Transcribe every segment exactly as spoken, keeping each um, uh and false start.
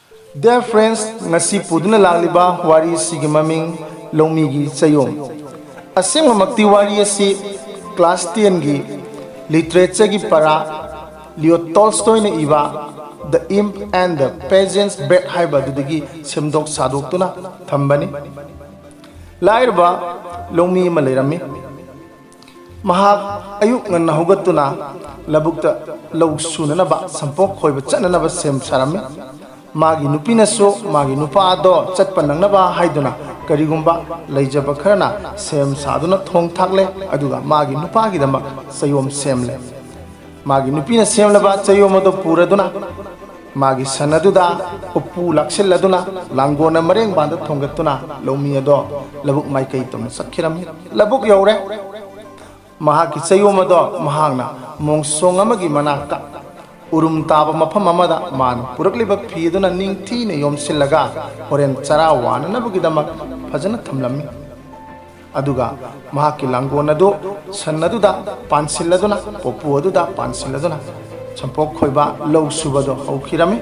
Dear friends, ꯉꯁꯤ ꯄꯨꯗꯨꯅ ꯂꯥꯛꯂꯤꯕ ꯋꯥꯔꯤ ꯑꯁꯤꯒꯤ ꯃꯃꯤꯡ ꯂꯧꯃꯤꯒꯤ ꯆꯌꯣꯝ꯫ ꯑꯁꯦꯡꯕꯃꯛꯇꯤ ꯋꯥꯔꯤ ꯑꯁꯤ class ten ꯒꯤ literature ꯒꯤ ꯄꯔꯥ Leo Tolstoy ꯅ ꯏꯕ The Imp and the Peasant's Brat ꯍꯥꯏꯕ ꯑꯗꯨꯗꯒꯤ ꯁꯦꯝꯗꯣꯛ ꯁꯥꯗꯣꯛꯇꯨꯅ ꯊꯝꯕꯅꯤ꯫ ꯂꯥꯏꯔꯕ ꯂꯧꯃꯤ ꯑꯃ ꯂꯩꯔꯝꯃꯤ꯫ ꯃꯍꯥꯛ ꯑꯌꯨꯛ ꯉꯟꯅ ꯍꯧꯒꯠꯇꯨꯅ ꯂꯧꯕꯨꯛꯇ ꯂꯧ ꯁꯨꯅꯅꯕ, ꯁꯝꯄꯣꯛ ꯈꯣꯏꯕ ꯆꯠꯅꯅꯕ ꯁꯦꯝ ꯁꯥꯔꯝꯃꯤ꯫ ꯃꯥꯒꯤ ꯅꯨꯄꯤꯅꯁꯨ ꯃꯥꯒꯤ ꯅꯨꯄꯥ ꯑꯗꯣ ꯆꯠꯄ ꯅꯪꯅꯕ ꯍꯥꯏꯗꯨꯅ ꯀꯔꯤꯒꯨꯝꯕ ꯂꯩꯖꯕ ꯈꯔꯅ ꯁꯦꯝ ꯁꯥꯗꯨꯅ ꯊꯣꯡ ꯊꯥꯛꯂꯦ, ꯑꯗꯨꯒ ꯃꯥꯒꯤ ꯅꯨꯄꯥꯒꯤꯗꯃꯛ ꯆꯌꯣꯝ ꯁꯦꯝꯂꯦ꯫ ꯃꯥꯒꯤ ꯅꯨꯄꯤꯅ ꯁꯦꯝꯂꯕ ꯆꯌꯣꯝ ꯑꯗꯨ ꯄꯨꯔꯗꯨꯅ ꯃꯥꯒꯤ ꯁꯟ ꯑꯗꯨꯗ ꯎꯄꯨ ꯂꯥꯛꯁꯤꯜꯂꯗꯨꯅ ꯂꯥꯡꯒꯣꯜꯅ ꯃꯔꯦꯡꯕꯥꯟꯗ ꯊꯣꯡꯒꯠꯇꯨꯅ ꯂꯧꯃꯤ ꯑꯗꯣ ꯂꯧꯕꯨꯛ ꯃꯥꯏꯀꯩ ꯇꯝꯅ ꯆꯠꯈꯤꯔꯝꯃꯤ꯫ ꯂꯧꯕꯨꯛ ꯌꯧꯔꯦ꯫ ꯃꯍꯥꯛꯀꯤ ꯆꯌꯣꯝ ꯑꯗꯣ ꯃꯍꯥꯛꯅ ꯃꯣꯡꯁꯣꯡ ꯑꯃꯒꯤ ꯃꯅꯥꯛꯇ ꯎꯔꯨꯝ ꯇꯥꯕ ꯃꯐꯝ ꯑꯃꯗ ꯃꯥꯅ ꯄꯨꯔꯛꯂꯤꯕ ꯐꯤ ꯑꯗꯨꯅ ꯅꯤꯡꯊꯤꯅ ꯌꯣꯝꯁꯤꯜꯂꯒ ꯍꯣꯔꯦꯟ ꯆꯔꯥ ꯋꯥꯅꯅꯕꯒꯤꯗꯃꯛ ꯐꯖꯅ ꯊꯝꯂꯝꯃꯤ꯫ ꯑꯗꯨꯒ ꯃꯍꯥꯛꯀꯤ ꯂꯥꯡꯒꯣꯜ ꯑꯗꯨ ꯁꯟ ꯑꯗꯨꯗ ꯄꯥꯟꯁꯤꯜꯂꯗꯨꯅ, ꯄꯣꯄꯨ ꯑꯗꯨꯗ ꯄꯥꯟꯁꯤꯜꯂꯗꯨꯅ ꯁꯝꯄꯣꯛ ꯈꯣꯏꯕ ꯂꯧ ꯁꯨꯕꯗꯨ ꯍꯧꯈꯤꯔꯝꯃꯤ꯫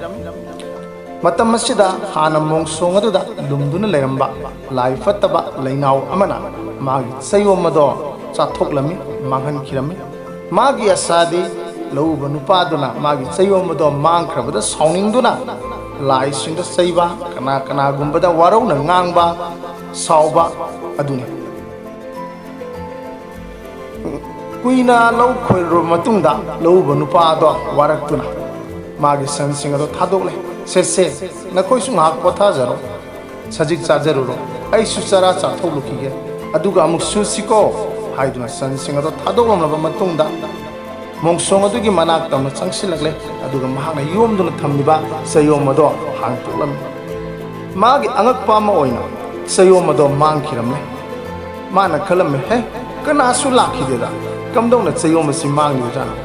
ꯃꯇꯝ ꯑꯁꯤꯗ ꯍꯥꯟꯅ ꯃꯣꯡꯁꯣꯡ ꯑꯗꯨꯗ ꯂꯨꯝꯗꯨꯅ ꯂꯩꯔꯝꯕ ꯂꯥꯏ ꯐꯠꯇꯕ ꯂꯩꯅꯥꯎ ꯑꯃꯅ ꯃꯥꯒꯤ ꯆꯌꯣꯝ ꯑꯗꯣ ꯆꯥꯊꯣꯛꯂꯝꯃꯤ, ꯃꯥꯡꯍꯟꯈꯤꯔꯝꯃꯤ꯫ ꯃꯥꯒꯤ ꯑꯁꯥꯗꯤ ꯂꯧꯎꯕ ꯅꯨꯄꯥꯗꯨꯅ ꯃꯥꯒꯤ ꯆꯌꯣꯝ ꯑꯗꯣ ꯃꯥꯡꯈ꯭ꯔꯕꯗ ꯁꯥꯎꯅꯤꯡꯗꯨꯅ ꯂꯥꯏꯁꯤꯡꯗ ꯆꯩꯕ, ꯀꯅꯥ ꯀꯅꯥꯒꯨꯝꯕꯗ ꯋꯥꯔꯧꯅ ꯉꯥꯡꯕ, ꯁꯥꯎꯕ ꯑꯗꯨꯅꯤ꯫ ꯀꯨꯏꯅ ꯂꯧ ꯈꯣꯏꯔꯨꯔꯕ ꯃꯇꯨꯡꯗ ꯂꯧꯎꯕ ꯅꯨꯄꯥ ꯑꯗꯣ ꯋꯥꯔꯛꯇꯨꯅ ꯃꯥꯒꯤ ꯁꯟꯁꯤꯡ ꯑꯗꯣ ꯊꯥꯗꯣꯛꯂꯦ꯫ "ꯁꯦ, ꯁꯦ, ꯅꯈꯣꯏꯁꯨ ꯉꯥꯏꯍꯥꯛ ꯄꯣꯊꯥꯖꯔꯣ, ꯁꯖꯤꯛ ꯆꯥꯖꯔꯨꯔꯣ, ꯑꯩꯁꯨ ꯆꯔꯥ ꯆꯥꯊꯣꯛꯂꯨꯈꯤꯒꯦ, ꯑꯗꯨꯒ ꯑꯃꯨꯛ ꯁꯨꯁꯤꯀꯣ" ꯍꯥꯏꯗꯨꯅ ꯁꯟꯁꯤꯡ ꯑꯗꯣ ꯊꯥꯗꯣꯛꯂꯝꯂꯕ ꯃꯇꯨꯡꯗ ꯃꯣꯡꯁꯣꯡ ꯑꯗꯨꯒꯤ ꯃꯅꯥꯛ ꯇꯝꯅ ꯆꯪꯁꯤꯜꯂꯛꯂꯦ꯫ ꯑꯗꯨꯒ ꯃꯍꯥꯛꯅ ꯌꯣꯝꯗꯨꯅ ꯊꯝꯂꯤꯕ ꯆꯌꯣꯝ ꯑꯗꯣ ꯍꯥꯡꯇꯣꯛꯂꯝꯃꯤ꯫ ꯃꯥꯒꯤ ꯑꯉꯛꯄ ꯑꯃ ꯑꯣꯏꯅ ꯆꯌꯣꯝ ꯑꯗꯣ ꯃꯥꯡꯈꯤꯔꯝꯂꯦ꯫ ꯃꯥꯅ ꯈꯜꯂꯝꯃꯦ, "ꯍꯦ, ꯀꯅꯥꯁꯨ ꯂꯥꯛꯈꯤꯗꯦꯗ, ꯀꯝꯗꯧꯅ ꯆꯌꯣꯝ ꯑꯁꯤ ꯃꯥꯡꯂꯤꯕꯖꯥꯠꯅꯣ?"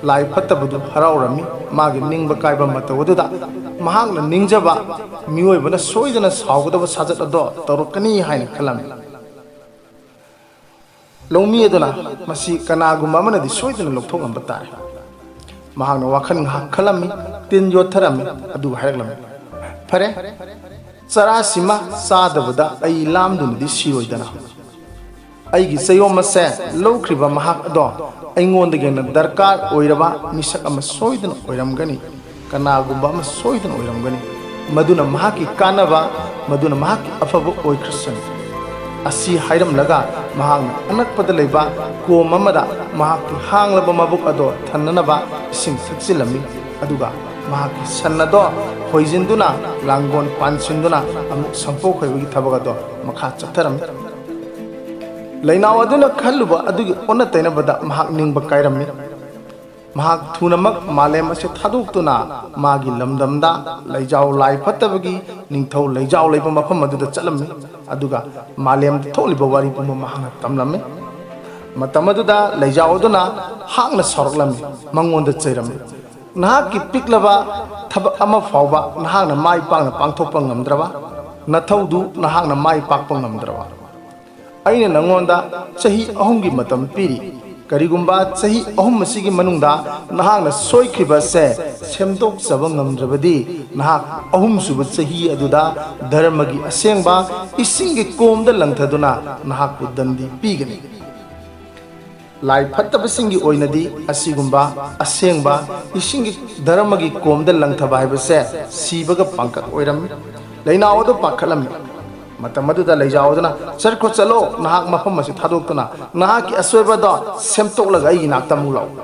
ꯂꯥꯏ ꯐꯠꯇꯕꯗꯨ ꯍꯔꯥꯎꯔꯝꯃꯤ꯫ ꯃꯥꯒꯤ ꯅꯤꯡꯕ ꯀꯥꯏꯕ ꯃꯇꯧ ꯑꯗꯨꯗ ꯃꯍꯥꯛꯅ ꯅꯤꯡꯖꯕ ꯃꯤꯑꯣꯏꯕꯅ ꯁꯣꯏꯗꯅ ꯁꯥꯎꯒꯗꯕ ꯁꯥꯖꯠ ꯑꯗꯣ ꯇꯧꯔꯛꯀꯅꯤ ꯍꯥꯏꯅ ꯈꯜꯂꯝꯃꯤ꯫ ꯂꯧꯃꯤ ꯑꯗꯨꯅ ꯃꯁꯤ ꯀꯅꯥꯒꯨꯝꯕ ꯑꯃꯅꯗꯤ ꯁꯣꯏꯗꯅ ꯂꯧꯊꯣꯛꯂꯝꯕ ꯇꯥꯔꯦ꯫ ꯃꯍꯥꯛꯅ ꯋꯥꯈꯜ ꯉꯥꯏꯍꯥꯛ ꯈꯜꯂꯝꯃꯤ꯫ ꯇꯤꯟ ꯌꯣꯠꯊꯔꯝꯃꯤ꯫ ꯑꯗꯨꯒ ꯍꯥꯏꯔꯛꯂꯝꯃꯤ, "ꯐꯔꯦ, ꯆꯔꯥꯁꯤꯃ ꯆꯥꯗꯕꯗ ꯑꯩ ꯂꯥꯝꯗꯨꯅꯗꯤ ꯁꯤꯔꯣꯏꯗꯅ?" ꯑꯩꯒꯤ ꯆꯌꯣꯝ ꯑꯁꯦ ꯂꯧꯈ꯭ꯔꯤꯕ ꯃꯍꯥꯛ ꯑꯗꯣ ꯑꯩꯉꯣꯟꯗꯒꯤ ꯍꯦꯟꯅ ꯗꯔꯀꯥꯔ ꯑꯣꯏꯔꯕ ꯃꯤꯁꯛ ꯑꯃ ꯁꯣꯏꯗꯅ ꯑꯣꯏꯔꯝꯒꯅꯤ, ꯀꯅꯥꯒꯨꯝꯕ ꯑꯃ ꯁꯣꯏꯗꯅ ꯑꯣꯏꯔꯝꯒꯅꯤ꯫ ꯃꯗꯨꯅ ꯃꯍꯥꯛꯀꯤ ꯀꯥꯟꯅꯕ, ꯃꯗꯨꯅ ꯃꯍꯥꯛꯀꯤ ꯑꯐꯕ ꯑꯣꯏꯈ꯭ꯔꯁꯅꯨ꯫ ꯑꯁꯤ ꯍꯥꯏꯔꯝꯂꯒ ꯃꯍꯥꯛꯅ ꯑꯅꯛꯄꯗ ꯂꯩꯕ ꯀꯣꯝ ꯑꯃꯗ ꯃꯍꯥꯛꯀꯤ ꯍꯥꯡꯂꯕ ꯃꯕꯨꯛ ꯑꯗꯣ ꯊꯟꯅꯅꯕ ꯏꯁꯤꯡ ꯊꯛꯆꯤꯜꯂꯝꯃꯤ꯫ ꯑꯗꯨꯒ ꯃꯍꯥꯛꯀꯤ ꯁꯟ ꯑꯗꯣ ꯍꯣꯏꯖꯤꯟꯗꯨꯅ, ꯂꯥꯡꯒꯣꯜ ꯄꯥꯟꯁꯤꯟꯗꯨꯅ ꯑꯃꯨꯛ ꯁꯪꯄꯣꯛ ꯈꯣꯏꯕꯒꯤ ꯊꯕꯛ ꯑꯗꯣ ꯃꯈꯥ ꯆꯠꯊꯔꯝꯃꯤ꯫ ꯂꯩꯅꯥꯎ ꯑꯗꯨꯅ ꯈꯜꯂꯨꯕ ꯑꯗꯨꯒꯤ ꯑꯣꯟꯅ ꯇꯩꯅꯕꯗ ꯃꯍꯥꯛ ꯅꯤꯡꯕ ꯀꯥꯏꯔꯝꯃꯤ꯫ ꯃꯍꯥꯛ ꯊꯨꯅꯃꯛ ꯃꯥꯂꯦꯝ ꯑꯁꯤ ꯊꯥꯗꯣꯛꯇꯨꯅ ꯃꯥꯒꯤ ꯂꯝꯗꯝꯗ ꯂꯩꯖꯥꯎ ꯂꯥꯏ ꯐꯠꯇꯕꯒꯤ ꯅꯤꯡꯊꯧ ꯂꯩꯖꯥꯎ ꯂꯩꯕ ꯃꯐꯝ ꯑꯗꯨꯗ ꯆꯠꯂꯝꯃꯤ꯫ ꯑꯗꯨꯒ ꯃꯥꯂꯦꯝꯗ ꯊꯣꯛꯂꯤꯕ ꯋꯥꯔꯤ ꯄꯨꯝꯕ ꯃꯍꯥꯛꯅ ꯇꯝꯂꯝꯃꯤ꯫ ꯃꯇꯝ ꯑꯗꯨꯗ ꯂꯩꯖꯥꯎ ꯑꯗꯨꯅ ꯍꯥꯛꯅ ꯁꯥꯎꯔꯛꯂꯝꯃꯤ, ꯃꯉꯣꯟꯗ ꯆꯩꯔꯝꯃꯤ꯫ "ꯅꯍꯥꯛꯀꯤ ꯄꯤꯛꯂꯕ ꯊꯕꯛ ꯑꯃ ꯐꯥꯎꯕ ꯅꯍꯥꯛꯅ ꯃꯥꯏ ꯄꯥꯛꯅ ꯄꯥꯡꯊꯣꯛꯄ ꯉꯝꯗ꯭ꯔꯕ? ꯅꯊꯧꯗꯨ ꯅꯍꯥꯛꯅ ꯃꯥꯏ ꯄꯥꯛꯄ ꯉꯝꯗ꯭ꯔꯕ? ꯑꯩꯅ ꯅꯉꯣꯟꯗ ꯆꯍꯤ ꯑꯍꯨꯝꯒꯤ ꯃꯇꯝ ꯄꯤꯔꯤ꯫ ꯀꯔꯤꯒꯨꯝꯕ ꯆꯍꯤ ꯑꯍꯨꯝ ꯑꯁꯤꯒꯤ ꯃꯅꯨꯡꯗ ꯅꯍꯥꯛꯅ ꯁꯣꯏꯈ꯭ꯔꯤꯕ ꯑꯁꯦ ꯁꯦꯝꯗꯣꯛꯆꯕ ꯉꯝꯗ꯭ꯔꯕꯗꯤ, ꯅꯍꯥꯛ ꯑꯍꯨꯝꯁꯨꯕ ꯆꯍꯤ ꯑꯗꯨꯗ ꯙꯔꯃꯒꯤ ꯑꯁꯦꯡꯕ ꯏꯁꯤꯡꯒꯤ ꯀꯣꯝꯗ ꯂꯪꯊꯗꯨꯅ ꯅꯍꯥꯛꯄꯨ ꯗꯟꯗꯤ ꯄꯤꯒꯅꯤ꯫" ꯂꯥꯏ ꯐꯠꯇꯕꯁꯤꯡꯒꯤ ꯑꯣꯏꯅꯗꯤ ꯑꯁꯤꯒꯨꯝꯕ ꯑꯁꯦꯡꯕ ꯏꯁꯤꯡꯒꯤ ꯙꯔꯃꯒꯤ ꯀꯣꯝꯗ ꯂꯪꯊꯕ ꯍꯥꯏꯕꯁꯦ ꯁꯤꯕꯒ ꯄꯥꯡꯀꯛ ꯑꯣꯏꯔꯝꯃꯤ꯫ ꯂꯩꯅꯥꯎ ꯑꯗꯨ ꯄꯥꯈꯠꯂꯝꯃꯤ꯫ ꯃꯇꯝ ꯑꯗꯨꯗ ꯂꯩꯖꯥꯎ ꯑꯗꯨꯅ, "ꯆꯠꯈ꯭ꯔꯣ, ꯆꯠꯂꯣ, ꯅꯍꯥꯛ ꯃꯐꯝ ꯑꯁꯤ ꯊꯥꯗꯣꯛꯇꯨꯅ ꯅꯍꯥꯛꯀꯤ ꯑꯁꯣꯏꯕꯗꯣ ꯁꯦꯝꯗꯣꯛꯂꯒ ꯑꯩꯒꯤ ꯅꯥꯛꯇ ꯑꯃꯨꯛ ꯂꯥꯛꯎ꯫"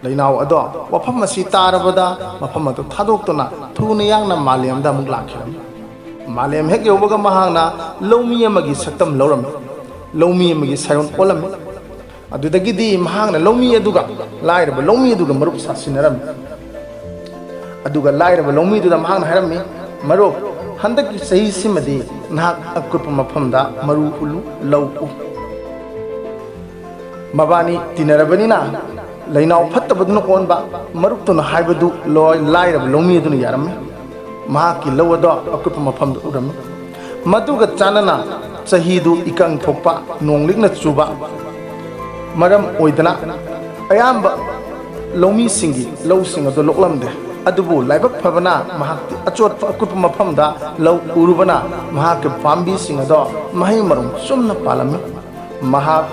ꯂꯩꯅꯥꯎ ꯑꯗꯣ ꯋꯥꯐꯝ ꯑꯁꯤ ꯇꯥꯔꯕꯗ ꯃꯐꯝ ꯑꯗꯨ ꯊꯥꯗꯣꯛꯇꯨꯅ ꯊꯨꯅ ꯌꯥꯡꯅ ꯃꯥꯂꯦꯝꯗ ꯑꯃꯨꯛ ꯂꯥꯛꯈꯤꯔꯝꯃꯤ꯫ ꯃꯥꯂꯦꯝ ꯍꯦꯛ ꯌꯧꯕꯒ ꯃꯍꯥꯛꯅ ꯂꯧꯃꯤ ꯑꯃꯒꯤ ꯁꯛꯇꯝ ꯂꯧꯔꯝꯃꯤ꯫ ꯂꯧꯃꯤ ꯑꯃꯒꯤ ꯁꯥꯏꯑꯣꯟ ꯑꯣꯜꯂꯝꯃꯤ꯫ ꯑꯗꯨꯗꯒꯤꯗꯤ ꯃꯍꯥꯛꯅ ꯂꯧꯃꯤ ꯑꯗꯨꯒ, ꯂꯥꯏꯔꯕ ꯂꯧꯃꯤ ꯑꯗꯨꯒ ꯃꯔꯨꯞ ꯁꯥꯁꯤꯟꯅꯔꯝꯃꯤ꯫ ꯑꯗꯨꯒ ꯂꯥꯏꯔꯕ ꯂꯧꯃꯤꯗꯨꯗ ꯃꯍꯥꯛꯅ ꯍꯥꯏꯔꯝꯃꯤ, "ꯃꯔꯨꯞ, ꯍꯟꯗꯛꯀꯤ ꯆꯍꯤꯁꯤꯃꯗꯤ ꯅꯍꯥꯛ ꯑꯀꯨꯠꯄ ꯃꯐꯝꯗ ꯃꯔꯨ ꯍꯨꯜꯂꯨ, ꯂꯧ ꯎ꯫" ꯃꯕꯥꯅꯤ ꯇꯤꯟꯅꯔꯕꯅꯤꯅ ꯂꯩꯅꯥꯎ ꯐꯠꯇꯕꯗꯨꯅ ꯑꯣꯟꯕ ꯃꯔꯨꯞꯇꯨꯅ ꯍꯥꯏꯕꯗꯨ ꯂꯣꯏ ꯂꯥꯏꯔꯕ ꯂꯧꯃꯤ ꯑꯗꯨꯅ ꯌꯥꯔꯝꯃꯤ꯫ ꯃꯍꯥꯛꯀꯤ ꯂꯧ ꯑꯗꯣ ꯑꯀꯨꯠꯄ ꯃꯐꯝꯗ ꯎꯔꯝꯃꯤ꯫ ꯃꯗꯨꯒ ꯆꯥꯟꯅꯅ ꯆꯍꯤꯗꯨ ꯏꯀꯪ ꯊꯣꯛꯄ, ꯅꯣꯡ ꯂꯤꯛꯅ ꯆꯨꯕ ꯃꯔꯝ ꯑꯣꯏꯗꯅ ꯑꯌꯥꯝꯕ ꯂꯧꯃꯤꯁꯤꯡꯒꯤ ꯂꯧꯁꯤꯡ ꯑꯗꯨ ꯂꯣꯛꯂꯝꯗꯦ꯫ ꯑꯗꯨꯕꯨ ꯂꯥꯏꯕꯛ ꯐꯕꯅ ꯃꯍꯥꯛꯇꯤ ꯑꯆꯣꯠꯄ ꯑꯀꯨꯠꯄ ꯃꯐꯝꯗ ꯂꯧ ꯎꯔꯨꯕꯅ ꯃꯍꯥꯛꯀꯤ ꯄꯥꯝꯕꯤꯁꯤꯡ ꯑꯗꯣ ꯃꯍꯩ ꯃꯔꯣꯡ ꯆꯨꯝꯅ ꯄꯥꯜꯂꯝꯃꯤ꯫ ꯃꯍꯥꯛ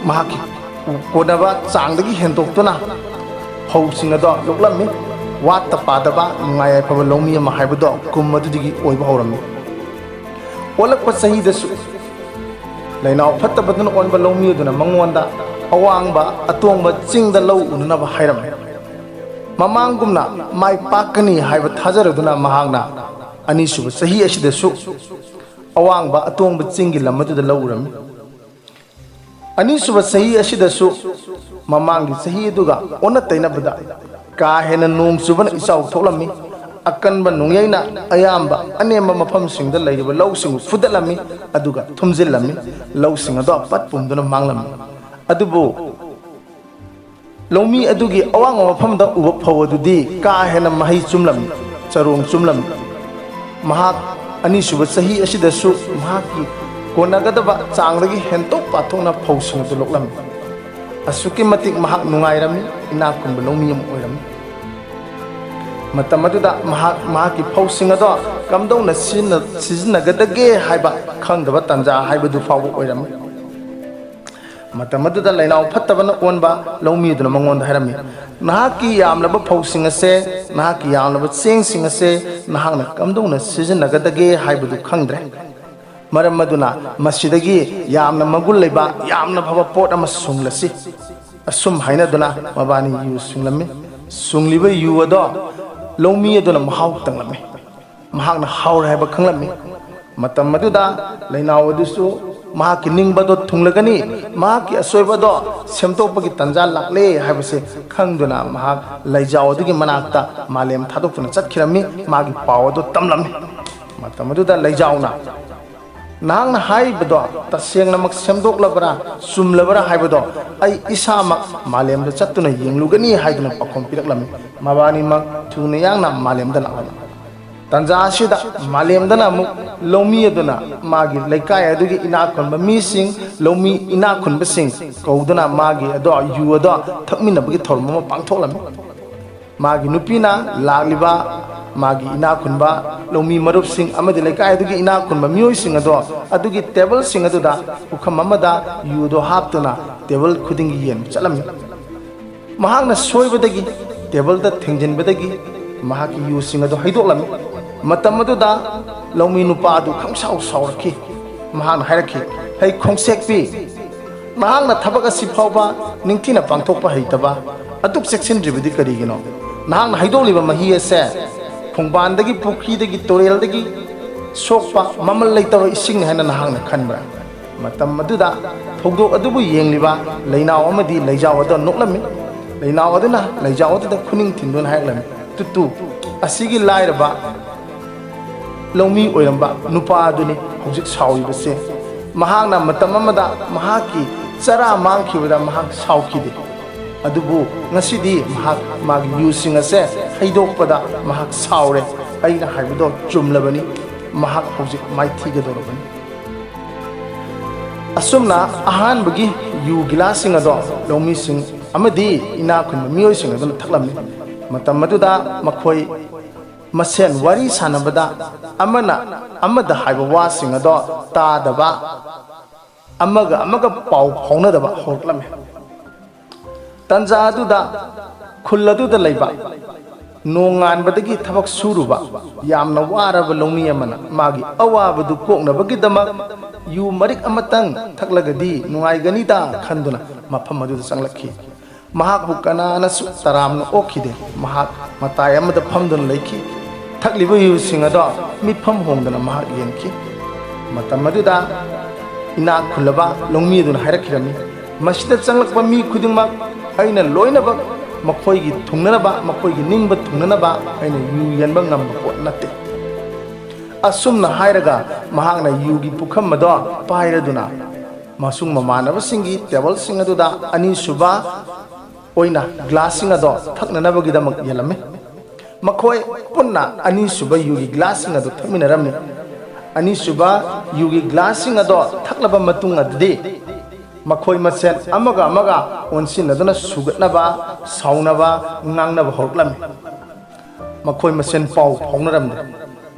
ꯃꯍꯥꯛꯀꯤ ꯀꯣꯟꯅꯕ ꯆꯥꯡꯗꯒꯤ ꯍꯦꯟꯗꯣꯛꯇꯨꯅ ꯐꯧꯁꯤꯡ ꯑꯗꯣ ꯂꯣꯛꯂꯝꯃꯤ꯫ ꯋꯥꯠꯇ ꯄꯥꯗꯕ ꯅꯨꯡꯉꯥꯏ ꯌꯥꯏꯐꯕ ꯂꯧꯃꯤ ꯑꯃ ꯍꯥꯏꯕꯗꯣ ꯀꯨꯝ ꯑꯗꯨꯗꯒꯤ ꯑꯣꯏꯕ ꯍꯧꯔꯝꯃꯤ꯫ ꯑꯣꯜꯂꯛꯄ ꯆꯍꯤꯗꯁꯨ ꯂꯩꯅꯥꯎ ꯐꯠꯇꯕꯗꯨꯅ ꯑꯣꯟꯕ ꯂꯧꯃꯤ ꯑꯗꯨꯅ ꯃꯉꯣꯟꯗ ꯑꯋꯥꯡꯕ ꯑꯇꯣꯡꯕ ꯆꯤꯡꯗ ꯂꯧ ꯎꯅꯅꯕ ꯍꯥꯏꯔꯝꯃꯤ꯫ ꯃꯃꯥꯡꯒꯨꯝꯅ ꯃꯥꯏ ꯄꯥꯛꯀꯅꯤ ꯍꯥꯏꯕ ꯊꯥꯖꯔꯗꯨꯅ ꯃꯍꯥꯛꯅ ꯑꯅꯤꯁꯨꯕ ꯆꯍꯤ ꯑꯁꯤꯗꯁꯨ ꯑꯋꯥꯡꯕ ꯑꯇꯣꯡꯕ ꯆꯤꯡꯒꯤ ꯂꯝ ꯑꯗꯨꯗ ꯂꯧ ꯎꯔꯝꯃꯤ꯫ ꯑꯅꯤꯁꯨꯕ ꯆꯍꯤ ꯑꯁꯤꯗꯁꯨ ꯃꯃꯥꯡꯒꯤ ꯆꯍꯤ ꯑꯗꯨꯒ ꯑꯣꯟꯅ ꯇꯩꯅꯕꯗ ꯀꯥ ꯍꯦꯟꯅ ꯅꯣꯡ ꯆꯨꯕꯅ ꯏꯆꯥꯎ ꯊꯣꯛꯂꯝꯃꯤ꯫ ꯑꯀꯟꯕ ꯅꯣꯡꯌꯩꯅ ꯑꯌꯥꯝꯕ ꯑꯅꯦꯝꯕ ꯃꯐꯝꯁꯤꯡꯗ ꯂꯩꯔꯤꯕ ꯂꯧꯁꯤꯡꯕꯨ ꯐꯨꯗꯠꯂꯝꯃꯤ, ꯑꯗꯨꯒ ꯊꯨꯝꯖꯤꯜꯂꯝꯃꯤ꯫ ꯂꯧꯁꯤꯡ ꯑꯗꯣ ꯄꯠ ꯄꯨꯝꯗꯨꯅ ꯃꯥꯡꯂꯝꯃꯤ꯫ ꯑꯗꯨꯕꯨ ꯂꯧꯃꯤ ꯑꯗꯨꯒꯤ ꯑꯋꯥꯡꯕ ꯃꯐꯝꯗ ꯎꯕ ꯐꯧ ꯑꯗꯨꯗꯤ ꯀꯥ ꯍꯦꯟꯅ ꯃꯍꯩ ꯆꯨꯝꯂꯝꯃꯤ, ꯆꯔꯣꯡ ꯆꯨꯝꯂꯝꯃꯤ꯫ ꯃꯍꯥꯛ ꯑꯅꯤꯁꯨꯕ ꯆꯍꯤ ꯑꯁꯤꯗꯁꯨ ꯃꯍꯥꯛꯀꯤ ꯀꯣꯟꯅꯒꯗꯕ ꯆꯥꯡꯗꯒꯤ ꯍꯦꯟꯇꯣꯛ ꯄꯥꯊꯣꯛꯅ ꯐꯧꯁꯤꯡ ꯑꯗꯨ ꯂꯣꯛꯂꯝꯃꯤ꯫ ꯑꯁꯨꯛꯀꯤ ꯃꯇꯤꯛ ꯃꯍꯥꯛ ꯅꯨꯡꯉꯥꯏꯔꯝꯃꯤ, ꯏꯅꯥꯛ ꯈꯨꯟꯕ ꯂꯧꯃꯤ ꯑꯃ ꯑꯣꯏꯔꯝꯃꯤ꯫ ꯃꯇꯝ ꯑꯗꯨꯗ ꯃꯍꯥꯛ ꯃꯍꯥꯛꯀꯤ ꯐꯧꯁꯤꯡ ꯑꯗꯣ ꯀꯝꯗꯧꯅ ꯁꯤꯖꯤꯟꯅ-, ꯁꯤꯖꯤꯟꯅꯒꯗꯒꯦ ꯍꯥꯏꯕ ꯈꯪꯗꯕ ꯇꯥꯟꯖꯥ ꯍꯥꯏꯕꯗꯨ ꯐꯥꯎꯕ ꯑꯣꯏꯔꯝꯃꯤ꯫ ꯃꯇꯝ ꯑꯗꯨꯗ ꯂꯩꯅꯥꯎ ꯐꯠꯇꯕꯅ ꯑꯣꯟꯕ ꯂꯧꯃꯤ ꯑꯗꯨꯅ ꯃꯉꯣꯟꯗ ꯍꯥꯏꯔꯝꯃꯤ, "ꯅꯍꯥꯛꯀꯤ ꯌꯥꯝꯂꯕ ꯐꯧꯁꯤꯡ ꯑꯁꯦ, ꯅꯍꯥꯛꯀꯤ ꯌꯥꯝꯂꯕ ꯆꯦꯡꯁꯤꯡ ꯑꯁꯦ ꯅꯍꯥꯛꯅ ꯀꯝꯗꯧꯅ ꯁꯤꯖꯤꯟꯅꯒꯗꯒꯦ ꯍꯥꯏꯕꯗꯨ ꯈꯪꯗ꯭ꯔꯦ꯫ ꯃꯔꯝ ꯑꯗꯨꯅ ꯃꯁꯤꯗꯒꯤ ꯌꯥꯝꯅ ꯃꯒꯨꯟ ꯂꯩꯕ, ꯌꯥꯝꯅ ꯐꯕ ꯄꯣꯠ ꯑꯃ ꯁꯨꯡꯂꯁꯤ꯫" ꯑꯁꯨꯝ ꯍꯥꯏꯅꯗꯨꯅ ꯃꯕꯥꯅꯤ ꯌꯨ ꯁꯨꯡꯂꯝꯃꯤ꯫ ꯁꯨꯡꯂꯤꯕ ꯌꯨ ꯑꯗꯣ ꯂꯧꯃꯤ ꯑꯗꯨꯅ ꯃꯍꯥꯎ ꯇꯪꯂꯝꯃꯤ꯫ ꯃꯍꯥꯛꯅ ꯍꯥꯎꯔꯦ ꯍꯥꯏꯕ ꯈꯪꯂꯝꯃꯤ꯫ ꯃꯇꯝ ꯑꯗꯨꯗ ꯂꯩꯅꯥꯎ ꯑꯗꯨꯁꯨ ꯃꯍꯥꯛꯀꯤ ꯅꯤꯡꯕꯗꯣ ꯊꯨꯡꯂꯒꯅꯤ, ꯃꯍꯥꯛꯀꯤ ꯑꯁꯣꯏꯕꯗꯣ ꯁꯦꯝꯗꯣꯛꯄꯒꯤ ꯇꯥꯟꯖꯥ ꯂꯥꯛꯂꯦ ꯍꯥꯏꯕꯁꯦ ꯈꯪꯗꯨꯅ ꯃꯍꯥꯛ ꯂꯩꯖꯥꯎ ꯑꯗꯨꯒꯤ ꯃꯅꯥꯛꯇ ꯃꯥꯂꯦꯝ ꯊꯥꯗꯣꯛꯇꯨꯅ ꯆꯠꯈꯤꯔꯝꯃꯤ, ꯃꯥꯒꯤ ꯄꯥꯎ ꯑꯗꯨ ꯇꯝꯂꯝꯃꯤ꯫ ꯃꯇꯝ ꯑꯗꯨꯗ ꯂꯩꯖꯥꯎꯅ, "ꯅꯍꯥꯛꯅ ꯍꯥꯏꯔꯤꯕꯗꯣ ꯇꯁꯦꯡꯅꯃꯛ ꯁꯦꯝꯗꯣꯛꯂꯕ꯭ꯔꯥ, ꯆꯨꯝꯂꯕ꯭ꯔꯥ ꯍꯥꯏꯕꯗꯣ ꯑꯩ ꯏꯁꯥꯃꯛ ꯃꯥꯂꯦꯝꯗ ꯆꯠꯇꯨꯅ ꯌꯦꯡꯂꯨꯒꯅꯤ" ꯍꯥꯏꯗꯨꯅ ꯄꯥꯎꯈꯨꯝ ꯄꯤꯔꯛꯂꯝꯃꯤ꯫ ꯃꯕꯥꯅꯤꯃꯛ ꯊꯨꯅ ꯌꯥꯡꯅ ꯃꯥꯂꯦꯝꯗ ꯂꯥꯛꯂꯝꯃꯤ꯫ ꯇꯥꯟꯖꯥ ꯑꯁꯤꯗ ꯃꯥꯂꯦꯝꯗꯅ ꯑꯃꯨꯛ ꯂꯧꯃꯤ ꯑꯗꯨꯅ ꯃꯥꯒꯤ ꯂꯩꯀꯥꯏ ꯑꯗꯨꯒꯤ ꯏꯅꯥꯛ ꯈꯨꯟꯕ ꯃꯤꯁꯤꯡ, ꯂꯧꯃꯤ ꯏꯅꯥꯛ ꯈꯨꯟꯕꯁꯤꯡ ꯀꯧꯗꯨꯅ ꯃꯥꯒꯤ ꯑꯗꯣ ꯌꯨ ꯑꯗꯣ ꯊꯛꯃꯤꯟꯅꯕꯒꯤ ꯊꯧꯔꯝ ꯑꯃ ꯄꯥꯡꯊꯣꯛꯂꯝꯃꯤ꯫ ꯃꯥꯒꯤ ꯅꯨꯄꯤꯅ ꯂꯥꯛꯂꯤꯕ ꯃꯥꯒꯤ ꯏꯅꯥꯛ ꯈꯨꯟꯕ ꯂꯧꯃꯤ ꯃꯔꯨꯞꯁꯤꯡ ꯑꯃꯗꯤ ꯂꯩꯀꯥꯏ ꯑꯗꯨꯒꯤ ꯏꯅꯥꯛ ꯈꯨꯟꯕ ꯃꯤꯑꯣꯏꯁꯤꯡ ꯑꯗꯣ ꯑꯗꯨꯒꯤ ꯇꯦꯕꯜꯁꯤꯡ ꯑꯗꯨꯗ ꯄꯨꯈꯝ ꯑꯃꯗ ꯌꯨꯗꯣ ꯍꯥꯞꯇꯨꯅ ꯇꯦꯕꯜ ꯈꯨꯗꯤꯡꯒꯤ ꯌꯦꯟꯕ ꯆꯠꯂꯝꯃꯤ꯫ ꯃꯍꯥꯛꯅ ꯁꯣꯏꯕꯗꯒꯤ ꯇꯦꯕꯜꯗ ꯊꯦꯡꯖꯤꯟꯕꯗꯒꯤ ꯃꯍꯥꯛꯀꯤ ꯌꯨꯁꯤꯡ ꯑꯗꯨ ꯍꯩꯗꯣꯛꯂꯝꯃꯤ꯫ ꯃꯇꯝ ꯑꯗꯨꯗ ꯂꯧꯃꯤ ꯅꯨꯄꯥ ꯑꯗꯨ ꯈꯪꯁꯥꯎ ꯁꯥꯎꯔꯛꯈꯤ꯫ ꯃꯍꯥꯛꯅ ꯍꯥꯏꯔꯛꯈꯤ, "ꯍꯩ ꯈꯣꯡꯁꯦꯛꯄꯤ, ꯅꯍꯥꯛꯅ ꯊꯕꯛ ꯑꯁꯤ ꯐꯥꯎꯕ ꯅꯤꯡꯊꯤꯅ ꯄꯥꯡꯊꯣꯛꯄ ꯍꯩꯇꯕ ꯑꯗꯨꯛ ꯆꯦꯛꯁꯤꯟꯗ꯭ꯔꯤꯕꯗꯤ ꯀꯔꯤꯒꯤꯅꯣ? ꯅꯍꯥꯛꯅ ꯍꯩꯗꯣꯛꯂꯤꯕ ꯃꯍꯤ ꯑꯁꯦ ꯈꯣꯡꯕꯥꯟꯗꯒꯤ, ꯄꯨꯈ꯭ꯔꯤꯗꯒꯤ, ꯇꯨꯔꯦꯜꯗꯒꯤ ꯁꯣꯛꯄ ꯃꯃꯜ ꯂꯩꯇꯕ ꯏꯁꯤꯡꯅꯤ ꯍꯥꯏꯅ ꯅꯍꯥꯛꯅ ꯈꯟꯕ꯭ꯔꯥ?" ꯃꯇꯝ ꯑꯗꯨꯗ ꯊꯧꯗꯣꯛ ꯑꯗꯨꯕꯨ ꯌꯦꯡꯂꯤꯕ ꯂꯩꯅꯥꯎ ꯑꯃꯗꯤ ꯂꯩꯖꯥꯎ ꯑꯗꯨ ꯅꯣꯛꯂꯝꯃꯤ꯫ ꯂꯩꯅꯥꯎ ꯑꯗꯨꯅ ꯂꯩꯖꯥꯎ ꯑꯗꯨꯗ ꯈꯨꯅꯤꯡ ꯊꯤꯟꯗꯨꯅ ꯍꯥꯏꯔꯛꯂꯝꯃꯤ, "ꯇꯨꯇꯨ, ꯑꯁꯤꯒꯤ ꯂꯥꯏꯔꯕ ꯂꯧꯃꯤ ꯑꯣꯏꯔꯝꯕ ꯅꯨꯄꯥ ꯑꯗꯨꯅꯤ ꯍꯧꯖꯤꯛ ꯁꯥꯎꯔꯤꯕꯁꯦ꯫ ꯃꯍꯥꯛꯅ ꯃꯇꯝ ꯑꯃꯗ ꯃꯍꯥꯛꯀꯤ ꯆꯔꯥ ꯃꯥꯡꯈꯤꯕꯗ ꯃꯍꯥꯛ ꯁꯥꯎꯈꯤꯗꯦ꯫ ꯑꯗꯨꯕꯨ ꯉꯁꯤꯗꯤ ꯃꯍꯥꯛ ꯃꯥꯒꯤ ꯌꯨꯁꯤꯡ ꯑꯁꯦ ꯍꯩꯗꯣꯛꯄꯗ ꯃꯍꯥꯛ ꯁꯥꯎꯔꯦ꯫ ꯑꯩꯅ ꯍꯥꯏꯕꯗꯣ ꯆꯨꯝꯂꯕꯅꯤ꯫ ꯃꯍꯥꯛ ꯍꯧꯖꯤꯛ ꯃꯥꯏꯊꯤꯒꯗꯧꯔꯕꯅꯤ꯫" ꯑꯁꯨꯝꯅ ꯑꯍꯥꯟꯕꯒꯤ ꯌꯨ ꯒꯤꯂꯥꯁꯁꯤꯡ ꯑꯗꯣ ꯂꯧꯃꯤꯁꯤꯡ ꯑꯃꯗꯤ ꯏꯅꯥꯛ ꯈꯨꯟꯕ ꯃꯤꯑꯣꯏꯁꯤꯡ ꯑꯗꯨꯅ ꯊꯛꯂꯝꯃꯤ꯫ ꯃꯇꯝ ꯑꯗꯨꯗ ꯃꯈꯣꯏ ꯃꯁꯦꯟ ꯋꯥꯔꯤ ꯁꯥꯟꯅꯕꯗ ꯑꯃꯅ ꯑꯃꯗ ꯍꯥꯏꯕ ꯋꯥꯁꯤꯡ ꯑꯗꯣ ꯇꯥꯗꯕ, ꯑꯃꯒ ꯑꯃꯒ ꯄꯥꯎ ꯐꯥꯎꯅꯗꯕ ꯍꯧꯔꯛꯂꯝꯃꯤ꯫ ꯇꯟꯖꯥ ꯑꯗꯨꯗ ꯈꯨꯜ ꯑꯗꯨꯗ ꯂꯩꯕ ꯅꯣꯡꯉꯥꯟꯕꯗꯒꯤ ꯊꯕꯛ ꯁꯨꯔꯨꯕ ꯌꯥꯝꯅ ꯋꯥꯔꯕ ꯂꯧꯃꯤ ꯑꯃꯅ ꯃꯥꯒꯤ ꯑꯋꯥꯕꯗꯨ ꯀꯣꯛꯅꯕꯒꯤꯗꯃꯛ ꯌꯨ ꯃꯔꯤꯛ ꯑꯃꯇꯪ ꯊꯛꯂꯒꯗꯤ ꯅꯨꯡꯉꯥꯏꯒꯅꯤꯗ ꯈꯟꯗꯨꯅ ꯃꯐꯝ ꯑꯗꯨꯗ ꯆꯪꯂꯛꯈꯤ꯫ ꯃꯍꯥꯛꯄꯨ ꯀꯅꯥꯅꯁꯨ ꯇꯔꯥꯝꯅ ꯑꯣꯛꯈꯤꯗꯦ꯫ ꯃꯍꯥꯛ ꯃꯇꯥꯏ ꯑꯃꯗ ꯐꯝꯗꯨꯅ ꯂꯩꯈꯤ꯫ ꯊꯛꯂꯤꯕ ꯌꯨꯁꯤꯡ ꯑꯗꯣ ꯃꯤꯠꯐꯝ ꯍꯣꯡꯗꯅ ꯃꯍꯥꯛ ꯌꯦꯡꯈꯤ꯫ ꯃꯇꯝ ꯑꯗꯨꯗ ꯏꯅꯥꯛ ꯈꯨꯜꯂꯕ ꯂꯧꯃꯤ ꯑꯗꯨꯅ ꯍꯥꯏꯔꯛꯈꯤꯔꯝꯃꯤ, "ꯃꯁꯤꯗ ꯆꯪꯂꯛꯄ ꯃꯤ ꯈꯨꯗꯤꯡꯃꯛ ꯑꯩꯅ ꯂꯣꯏꯅꯃꯛ ꯃꯈꯣꯏꯒꯤ ꯊꯨꯡꯅꯅꯕ, ꯃꯈꯣꯏꯒꯤ ꯅꯤꯡꯕ ꯊꯨꯡꯅꯅꯕ ꯑꯩꯅ ꯌꯨ ꯌꯦꯟꯕ ꯉꯝꯕ ꯄꯣꯠ ꯅꯠꯇꯦ꯫" ꯑꯁꯨꯝꯅ ꯍꯥꯏꯔꯒ ꯃꯍꯥꯛꯅ ꯌꯨꯒꯤ ꯄꯨꯈꯝ ꯑꯗꯣ ꯄꯥꯏꯔꯗꯨꯅ ꯃꯁꯨꯡ ꯃꯃꯥꯟꯅꯕꯁꯤꯡꯒꯤ ꯇꯦꯕꯜꯁꯤꯡ ꯑꯗꯨꯗ ꯑꯅꯤꯁꯨꯕ ꯑꯣꯏꯅ ꯒ꯭ꯂꯥꯁꯁꯤꯡ ꯑꯗꯣ ꯊꯛꯅꯅꯕꯒꯤꯗꯃꯛ ꯌꯦꯜꯂꯝꯃꯤ꯫ ꯃꯈꯣꯏ ꯄꯨꯟꯅ ꯑꯅꯤꯁꯨꯕ ꯌꯨꯒꯤ ꯒ꯭ꯂꯥꯁꯁꯤꯡ ꯑꯗꯨ ꯊꯛꯃꯤꯟꯅꯔꯝꯃꯤ꯫ ꯑꯅꯤꯁꯨꯕ ꯌꯨꯒꯤ ꯒ꯭ꯂꯥꯁꯁꯤꯡ ꯑꯗꯣ ꯊꯛꯂꯕ ꯃꯇꯨꯡ ꯑꯗꯨꯗꯤ ꯃꯈꯣꯏ ꯃꯁꯦꯟ ꯑꯃꯒ ꯑꯃꯒ ꯑꯣꯟꯁꯤꯟꯅꯗꯨꯅ ꯁꯨꯒꯠꯅꯕ, ꯁꯥꯎꯅꯕ, ꯉꯥꯡꯅꯕ ꯍꯧꯔꯛꯂꯝꯃꯤ꯫ ꯃꯈꯣꯏ ꯃꯁꯦꯟ ꯄꯥꯎ ꯐꯥꯎꯅꯔꯝꯗꯦ꯫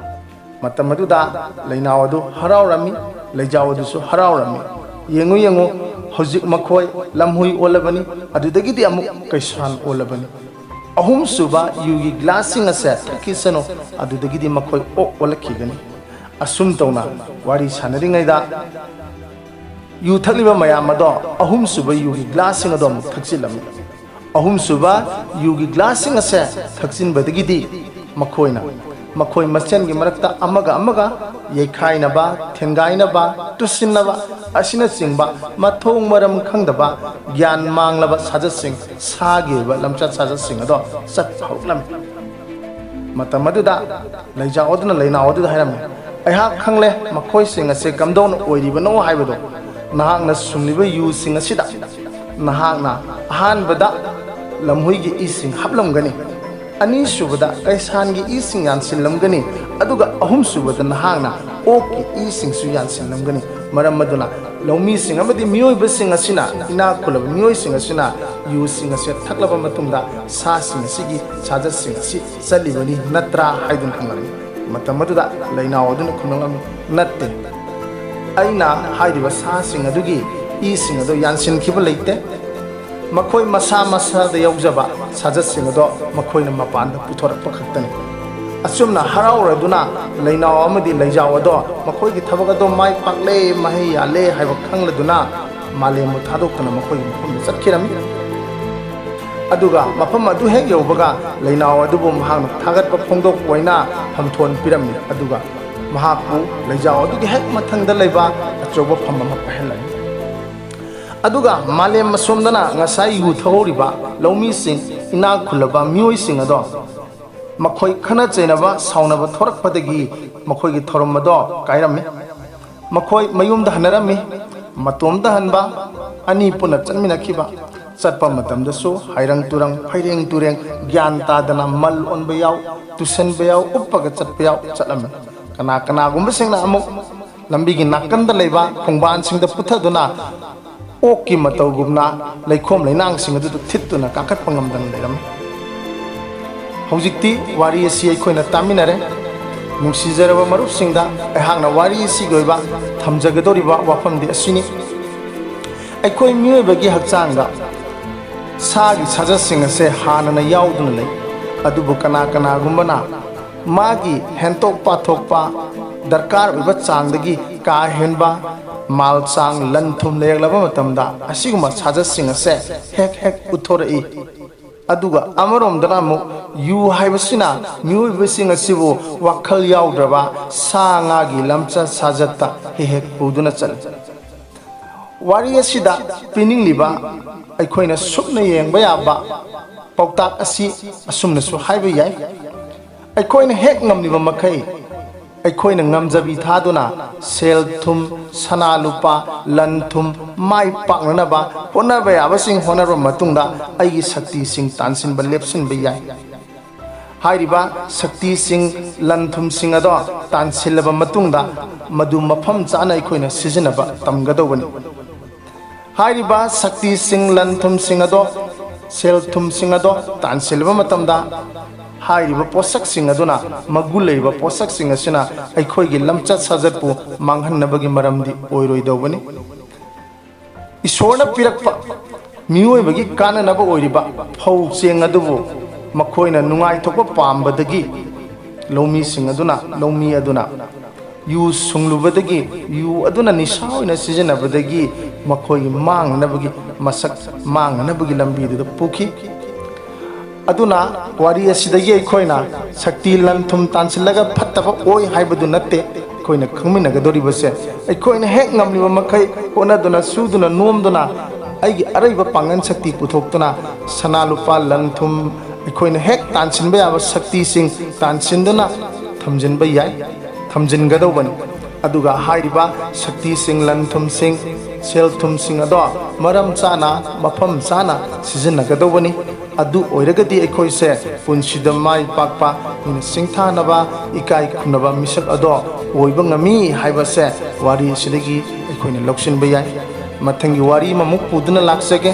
ꯃꯇꯝ ꯑꯗꯨꯗ ꯂꯩꯅꯥꯎ ꯑꯗꯨ ꯍꯔꯥꯎꯔꯝꯃꯤ, ꯂꯩꯖꯥꯎ ꯑꯗꯨꯁꯨ ꯍꯔꯥꯎꯔꯝꯃꯤ꯫ "ꯌꯦꯡꯉꯨ, ꯌꯦꯡꯉꯨ, ꯍꯧꯖꯤꯛ ꯃꯈꯣꯏ ꯂꯝꯍꯨꯏ ꯑꯣꯜꯂꯕꯅꯤ, ꯑꯗꯨꯗꯒꯤꯗꯤ ꯑꯃꯨꯛ ꯀꯩꯁꯥꯟ ꯑꯣꯜꯂꯕꯅꯤ꯫ ꯑꯍꯨꯝꯁꯨꯕ ꯌꯨꯒꯤ ꯒ꯭ꯂꯥꯁꯁꯤꯡ ꯑꯁꯦ ꯊꯛꯈꯤꯁꯅꯨ, ꯑꯗꯨꯗꯒꯤꯗꯤ ꯃꯈꯣꯏ ꯑꯣꯛ ꯑꯣꯜꯂꯛꯈꯤꯒꯅꯤ"꯫ ꯑꯁꯨꯝ ꯇꯧꯅ ꯋꯥꯔꯤ ꯁꯥꯟꯅꯔꯤꯉꯩꯗ ꯌꯨ ꯊꯛꯂꯤꯕ ꯃꯌꯥꯝ ꯑꯗꯣ ꯑꯍꯨꯝꯁꯨꯕ ꯌꯨꯒꯤ ꯒ꯭ꯂꯥꯁꯁꯤꯡ ꯑꯗꯣ ꯑꯃꯨꯛ ꯊꯛꯆꯤꯜꯂꯝꯃꯤ꯫ ꯑꯍꯨꯝꯁꯨꯕ ꯌꯨꯒꯤ ꯒ꯭ꯂꯥꯁꯁꯤꯡ ꯑꯁꯦ ꯊꯛꯆꯤꯟꯕꯗꯒꯤꯗꯤ ꯃꯈꯣꯏꯅ ꯃꯈꯣꯏ ꯃꯁꯦꯟꯒꯤ ꯃꯔꯛꯇ ꯑꯃꯒ ꯑꯃꯒ ꯌꯩꯈꯥꯏꯅꯕ, ꯊꯦꯡꯒꯥꯏꯅꯕ, ꯇꯨꯁꯤꯟꯅꯕ ꯑꯁꯤꯅꯆꯤꯡꯕ ꯃꯊꯣꯡ ꯃꯔꯝ ꯈꯪꯗꯕ ꯒ꯭ꯌꯥꯟ ꯃꯥꯡꯂꯕ ꯁꯥꯖꯠꯁꯤꯡ, ꯁꯥꯒꯤ ꯑꯣꯏꯕ ꯂꯝꯆꯠ ꯁꯥꯖꯠꯁꯤꯡ ꯑꯗꯣ ꯆꯠꯄ ꯍꯧꯔꯛꯂꯝꯃꯤ꯫ ꯃꯇꯝ ꯑꯗꯨꯗ ꯂꯩꯖꯥꯎ ꯑꯗꯨꯅ ꯂꯩꯅꯥꯎ ꯑꯗꯨꯗ ꯍꯥꯏꯔꯝꯃꯤ, "ꯑꯩꯍꯥꯛ ꯈꯪꯂꯦ, ꯃꯈꯣꯏꯁꯤꯡ ꯑꯁꯦ ꯀꯝꯗꯧꯅ ꯑꯣꯏꯔꯤꯕꯅꯣ ꯍꯥꯏꯕꯗꯣ꯫ ꯅꯍꯥꯛꯅ ꯁꯨꯡꯂꯤꯕ ꯌꯨꯁꯤꯡ ꯑꯁꯤꯗ ꯅꯍꯥꯛꯅ ꯑꯍꯥꯟꯕꯗ ꯂꯝꯍꯨꯏꯒꯤ ꯏꯁꯤꯡ ꯍꯥꯞꯂꯝꯒꯅꯤ, ꯑꯅꯤꯁꯨꯕꯗ ꯀꯩꯁꯥꯟꯒꯤ ꯏꯁꯤꯡ ꯌꯥꯟꯁꯤꯜꯂꯝꯒꯅꯤ, ꯑꯗꯨꯒ ꯑꯍꯨꯝꯁꯨꯕꯗ ꯅꯍꯥꯛꯅ ꯑꯣꯛꯀꯤ ꯏꯁꯤꯡꯁꯨ ꯌꯥꯟꯁꯤꯜꯂꯝꯒꯅꯤ꯫ ꯃꯔꯝ ꯑꯗꯨꯅ ꯂꯧꯃꯤꯁꯤꯡ ꯑꯃꯗꯤ ꯃꯤꯑꯣꯏꯕꯁꯤꯡ ꯑꯁꯤꯅ, ꯏꯅꯥꯛ ꯈꯨꯜꯂꯕ ꯃꯤꯑꯣꯏꯁꯤꯡ ꯑꯁꯤꯅ ꯌꯨꯁꯤꯡ ꯑꯁꯦ ꯊꯛꯂꯕ ꯃꯇꯨꯡꯗ ꯁꯥꯁꯤꯡ ꯑꯁꯤꯒꯤ ꯁꯥꯖꯠꯁꯤꯡ ꯑꯁꯤ ꯆꯠꯂꯤꯕꯅꯤ ꯅꯠꯇ꯭ꯔꯥ?" ꯍꯥꯏꯗꯨꯅ ꯍꯪꯂꯝꯃꯤ꯫ ꯃꯇꯝ ꯑꯗꯨꯗ ꯂꯩꯅꯥꯎ ꯑꯗꯨꯅ ꯈꯨꯝꯂꯛꯂꯝꯃꯤ, "ꯅꯠꯇꯦ, ꯑꯩꯅ ꯍꯥꯏꯔꯤꯕ ꯁꯥꯁꯤꯡ ꯑꯗꯨꯒꯤ ꯏꯁꯤꯡ ꯑꯗꯨ ꯌꯥꯟꯁꯤꯟꯈꯤꯕ ꯂꯩꯇꯦ꯫ ꯃꯈꯣꯏ ꯃꯁꯥ ꯃꯁꯥꯗ ꯌꯥꯎꯖꯕ ꯁꯥꯖꯠꯁꯤꯡ ꯑꯗꯣ ꯃꯈꯣꯏꯅ ꯃꯄꯥꯟꯗ ꯄꯨꯊꯣꯔꯛꯄ ꯈꯛꯇꯅꯤ"꯫ ꯑꯁꯨꯝꯅ ꯍꯔꯥꯎꯔꯗꯨꯅ ꯂꯩꯅꯥꯎ ꯑꯃꯗꯤ ꯂꯩꯖꯥꯎ ꯑꯗꯣ ꯃꯈꯣꯏꯒꯤ ꯊꯕꯛ ꯑꯗꯣ ꯃꯥꯏ ꯄꯥꯛꯂꯦ, ꯃꯍꯩ ꯌꯥꯜꯂꯦ ꯍꯥꯏꯕ ꯈꯪꯂꯗꯨꯅ ꯃꯥꯂꯦꯝꯕꯨ ꯊꯥꯗꯣꯛꯇꯨꯅ ꯃꯈꯣꯏꯒꯤ ꯃꯐꯝꯗ ꯆꯠꯈꯤꯔꯝꯃꯤ꯫ ꯑꯗꯨꯒ ꯃꯐꯝ ꯑꯗꯨ ꯍꯦꯛ ꯌꯧꯕꯒ ꯂꯩꯅꯥꯎ ꯑꯗꯨꯕꯨ ꯃꯍꯥꯛꯅ ꯊꯥꯒꯠꯄ ꯐꯣꯡꯗꯣꯛꯄ ꯑꯣꯏꯅ ꯐꯝꯊꯣꯟ ꯄꯤꯔꯝꯃꯤ꯫ ꯑꯗꯨꯒ ꯃꯍꯥꯛꯄꯨ ꯂꯩꯖꯥꯎ ꯑꯗꯨꯒꯤ ꯍꯦꯛ ꯃꯊꯪꯗ ꯂꯩꯕ ꯑꯆꯧꯕ ꯐꯝ ꯑꯃ ꯄꯥꯏꯍꯜꯂꯝꯃꯤ꯫ ꯑꯗꯨꯒ ꯃꯥꯂꯦꯝ ꯑꯁꯣꯝꯗꯅ ꯉꯁꯥꯏ ꯌꯨ ꯊꯛꯍꯧꯔꯤꯕ ꯂꯧꯃꯤꯁꯤꯡ, ꯏꯅꯥꯛ ꯈꯨꯜꯂꯕ ꯃꯤꯑꯣꯏꯁꯤꯡ ꯑꯗꯣ ꯃꯈꯣꯏ ꯈꯠꯅ ꯆꯩꯅꯕ, ꯁꯥꯎꯅꯕ ꯊꯣꯔꯛꯄꯗꯒꯤ ꯃꯈꯣꯏꯒꯤ ꯊꯧꯔꯝ ꯑꯗꯣ ꯀꯥꯏꯔꯝꯃꯤ꯫ ꯃꯈꯣꯏ ꯃꯌꯨꯝꯗ ꯍꯟꯅꯔꯝꯃꯤ꯫ ꯃꯇꯣꯝꯇ ꯍꯟꯕ, ꯑꯅꯤ ꯄꯨꯟꯅ ꯆꯠꯃꯤꯟꯅꯈꯤꯕ, ꯆꯠꯄ ꯃꯇꯝꯗꯁꯨ ꯍꯩꯔꯪ ꯇꯨꯔꯪ, ꯐꯩꯔꯦꯡ ꯇꯨꯔꯦꯡ, ꯒ꯭ꯌꯥꯟ ꯇꯥꯗꯅ ꯃꯜ ꯑꯣꯟꯕ ꯌꯥꯎ, ꯇꯨꯁꯟꯕ ꯌꯥꯎ, ꯎꯞꯄꯒ ꯆꯠꯄ ꯌꯥꯎ ꯆꯠꯂꯝꯃꯤ꯫ ꯀꯅꯥ ꯀꯅꯥꯒꯨꯝꯕꯁꯤꯡꯅ ꯑꯃꯨꯛ ꯂꯝꯕꯤꯒꯤ ꯅꯥꯀꯟꯗ ꯂꯩꯕ ꯈꯣꯡꯕꯥꯟꯁꯤꯡꯗ ꯄꯨꯊꯗꯨꯅ ꯑꯣꯛꯀꯤ ꯃꯇꯧꯒꯨꯝꯅ ꯂꯩꯈꯣꯝ ꯂꯩꯅꯥꯡꯁꯤꯡ ꯑꯗꯨꯗ ꯊꯤꯠꯇꯨꯅ ꯀꯥꯈꯠꯄ ꯉꯝꯗꯅ ꯂꯩꯔꯝꯃꯤ꯫ ꯍꯧꯖꯤꯛꯇꯤ ꯋꯥꯔꯤ ꯑꯁꯤ ꯑꯩꯈꯣꯏꯅ ꯇꯥꯃꯤꯟꯅꯔꯦ꯫ ꯅꯨꯡꯁꯤꯖꯔꯕ ꯃꯔꯨꯞꯁꯤꯡꯗ ꯑꯩꯍꯥꯛꯅ ꯋꯥꯔꯤ ꯑꯁꯤꯒꯤ ꯑꯣꯏꯕ ꯊꯝꯖꯒꯗꯧꯔꯤꯕ ꯋꯥꯐꯝꯗꯤ ꯑꯁꯤꯅꯤ꯫ ꯑꯩꯈꯣꯏ ꯃꯤꯑꯣꯏꯕꯒꯤ ꯍꯛꯆꯥꯡꯗ ꯁꯥꯒꯤ ꯁꯥꯖꯠꯁꯤꯡ ꯑꯁꯦ ꯍꯥꯟꯅꯅ ꯌꯥꯎꯗꯨꯅ ꯂꯩ꯫ ꯑꯗꯨꯕꯨ ꯀꯅꯥ ꯀꯅꯥꯒꯨꯝꯕꯅ ꯃꯥꯒꯤ ꯍꯦꯟꯇꯣꯛ ꯄꯥꯊꯣꯛꯄ ꯗꯔꯀꯥꯔ ꯑꯣꯏꯕ ꯆꯥꯡꯗꯒꯤ ꯀꯥ ꯍꯦꯟꯕ ꯃꯥꯜ ꯆꯥꯡ ꯂꯟ ꯊꯨꯝ ꯂꯩꯔꯛꯂꯕ ꯃꯇꯝꯗ ꯑꯁꯤꯒꯨꯝꯕ ꯁꯥꯖꯠꯁꯤꯡ ꯑꯁꯦ ꯍꯦꯛ ꯍꯦꯛ ꯎꯠꯊꯣꯔꯛꯏ꯫ ꯑꯗꯨꯒ ꯑꯃꯔꯣꯝꯗꯅ ꯑꯃꯨꯛ ꯌꯨ ꯍꯥꯏꯕꯁꯤꯅ ꯃꯤꯑꯣꯏꯕꯁꯤꯡ ꯑꯁꯤꯕꯨ ꯋꯥꯈꯜ ꯌꯥꯎꯗ꯭ꯔꯕ ꯁꯥ ꯉꯥꯒꯤ ꯂꯝꯆꯠ ꯁꯥꯖꯠꯇ ꯍꯦꯛ ꯍꯦꯛ ꯄꯨꯗꯨꯅ ꯆꯠꯂꯤ꯫ ꯋꯥꯔꯤ ꯑꯁꯤꯗ ꯄꯤꯅꯤꯡꯂꯤꯕ ꯑꯩꯈꯣꯏꯅ ꯁꯨꯞꯅ ꯌꯦꯡꯕ ꯌꯥꯕ ꯄꯥꯎꯇꯥꯛ ꯑꯁꯤ ꯑꯁꯨꯝꯅꯁꯨ ꯍꯥꯏꯕ ꯌꯥꯏ꯫ ꯑꯩꯈꯣꯏꯅ ꯍꯦꯛ ꯉꯝꯂꯤꯕ ꯃꯈꯩ ꯑꯩꯈꯣꯏꯅ ꯉꯝꯖꯕꯤ ꯊꯥꯗꯨꯅ ꯁꯦꯜ ꯊꯨꯝ, ꯁꯅꯥ ꯂꯨꯄꯥ, ꯂꯟ ꯊꯨꯝ, ꯃꯥꯏ ꯄꯥꯛꯅꯅꯕ ꯍꯣꯠꯅꯕ ꯌꯥꯕꯁꯤꯡ ꯍꯣꯠꯅꯔꯕ ꯃꯇꯨꯡꯗ ꯑꯩꯒꯤ ꯁꯛꯇꯤꯁꯤꯡ ꯇꯥꯟꯁꯤꯟꯕ ꯂꯦꯞꯁꯤꯟꯕ ꯌꯥꯏ꯫ ꯍꯥꯏꯔꯤꯕ ꯁꯛꯇꯤꯁꯤꯡ, ꯂꯟ ꯊꯨꯝꯁꯤꯡ ꯑꯗꯣ ꯇꯥꯟꯁꯤꯜꯂꯕ ꯃꯇꯨꯡꯗ ꯃꯗꯨ ꯃꯐꯝ ꯆꯥꯅ ꯑꯩꯈꯣꯏꯅ ꯁꯤꯖꯤꯟꯅꯕ ꯇꯝꯒꯗꯧꯕꯅꯤ꯫ ꯍꯥꯏꯔꯤꯕ ꯁꯛꯇꯤꯁꯤꯡ, ꯂꯟ ꯊꯨꯝꯁꯤꯡ ꯑꯗꯣ, ꯁꯦꯜ ꯊꯨꯝꯁꯤꯡ ꯑꯗꯣ ꯇꯥꯟꯁꯤꯜꯂꯕ ꯃꯇꯝꯗ ꯍꯥꯏꯔꯤꯕ ꯄꯣꯠꯁꯛꯁꯤꯡ ꯑꯗꯨꯅ, ꯃꯒꯨꯟ ꯂꯩꯕ ꯄꯣꯠꯁꯛꯁꯤꯡ ꯑꯁꯤꯅ ꯑꯩꯈꯣꯏꯒꯤ ꯂꯝꯆꯠ ꯁꯥꯖꯠꯄꯨ ꯃꯥꯡꯍꯟꯅꯕꯒꯤ ꯃꯔꯝꯗꯤ ꯑꯣꯏꯔꯣꯏꯗꯧꯕꯅꯤ꯫ ꯏꯁꯣꯔꯅ ꯄꯤꯔꯛꯄ ꯃꯤꯑꯣꯏꯕꯒꯤ ꯀꯥꯟꯅꯅꯕ ꯑꯣꯏꯔꯤꯕ ꯐꯧ ꯆꯦꯡ ꯑꯗꯨꯕꯨ ꯃꯈꯣꯏꯅ ꯅꯨꯡꯉꯥꯏꯊꯣꯛꯄ ꯄꯥꯝꯕꯗꯒꯤ ꯂꯧꯃꯤꯁꯤꯡ ꯑꯗꯨꯅ, ꯂꯧꯃꯤ ꯑꯗꯨꯅ ꯌꯨ ꯁꯨꯡꯂꯨꯕꯗꯒꯤ, ꯌꯨ ꯑꯗꯨꯅ ꯅꯤꯁꯥ ꯑꯣꯏꯅ ꯁꯤꯖꯤꯟꯅꯕꯗꯒꯤ ꯃꯈꯣꯏꯒꯤ ꯃꯥꯡꯅꯅꯕꯒꯤ ꯃꯁꯛ, ꯃꯥꯡꯅꯅꯕꯒꯤ ꯂꯝꯕꯤꯗꯨꯗ ꯄꯨꯈꯤ꯫ ꯑꯗꯨꯅ ꯋꯥꯔꯤ ꯑꯁꯤꯗꯒꯤ ꯑꯩꯈꯣꯏꯅ ꯁꯛꯇꯤ ꯂꯟ ꯊꯨꯝ ꯇꯥꯟꯁꯤꯜꯂꯒ ꯐꯠꯇꯕ ꯑꯣꯏ ꯍꯥꯏꯕꯗꯨ ꯅꯠꯇꯦ꯫ ꯑꯩꯈꯣꯏꯅ ꯈꯪꯃꯤꯟꯅꯒꯗꯧꯔꯤꯕꯁꯦ, ꯑꯩꯈꯣꯏꯅ ꯍꯦꯛ ꯉꯝꯂꯤꯕ ꯃꯈꯩ ꯍꯣꯠꯅꯗꯨꯅ, ꯁꯨꯗꯨꯅ, ꯅꯣꯝꯗꯨꯅ, ꯑꯩꯒꯤ ꯑꯔꯩꯕ ꯄꯥꯡꯒꯜ ꯁꯛꯇꯤ ꯄꯨꯊꯣꯛꯇꯨꯅ ꯁꯅꯥ ꯂꯨꯄꯥ ꯂꯟ ꯊꯨꯝ ꯑꯩꯈꯣꯏꯅ ꯍꯦꯛ ꯇꯥꯟꯁꯤꯟꯕ ꯌꯥꯕ ꯁꯛꯇꯤꯁꯤꯡ ꯇꯥꯟꯁꯤꯟꯗꯨꯅ ꯊꯝꯖꯤꯟꯕ ꯌꯥꯏ, ꯊꯝꯖꯤꯟꯒꯗꯧꯕꯅꯤ꯫ ꯑꯗꯨꯒ ꯍꯥꯏꯔꯤꯕ ꯁꯛꯇꯤꯁꯤꯡ, ꯂꯟ ꯊꯨꯝꯁꯤꯡ, ꯁꯦꯜ ꯊꯨꯝꯁꯤꯡ ꯑꯗꯣ ꯃꯔꯝ ꯆꯥꯅ, ꯃꯐꯝ ꯆꯥꯅ ꯁꯤꯖꯤꯟꯅꯒꯗꯧꯕꯅꯤ꯫ ꯑꯗꯨ ꯑꯣꯏꯔꯒꯗꯤ ꯑꯩꯈꯣꯏꯁꯦ ꯄꯨꯟꯁꯤꯗ ꯃꯥꯏ ꯄꯥꯛꯄ, ꯃꯤꯅ ꯁꯤꯡꯊꯥꯅꯕ, ꯏꯀꯥꯏ ꯈꯨꯝꯅꯕ ꯃꯤꯁꯛ ꯑꯗꯣ ꯑꯣꯏꯕ ꯉꯝꯃꯤ ꯍꯥꯏꯕꯁꯦ ꯋꯥꯔꯤ ꯑꯁꯤꯗꯒꯤ ꯑꯩꯈꯣꯏꯅ ꯂꯧꯁꯤꯟꯕ ꯌꯥꯏ꯫ ꯃꯊꯪꯒꯤ ꯋꯥꯔꯤ ꯑꯃꯃꯨꯛ ꯄꯨꯗꯨꯅ ꯂꯥꯛꯆꯒꯦ꯫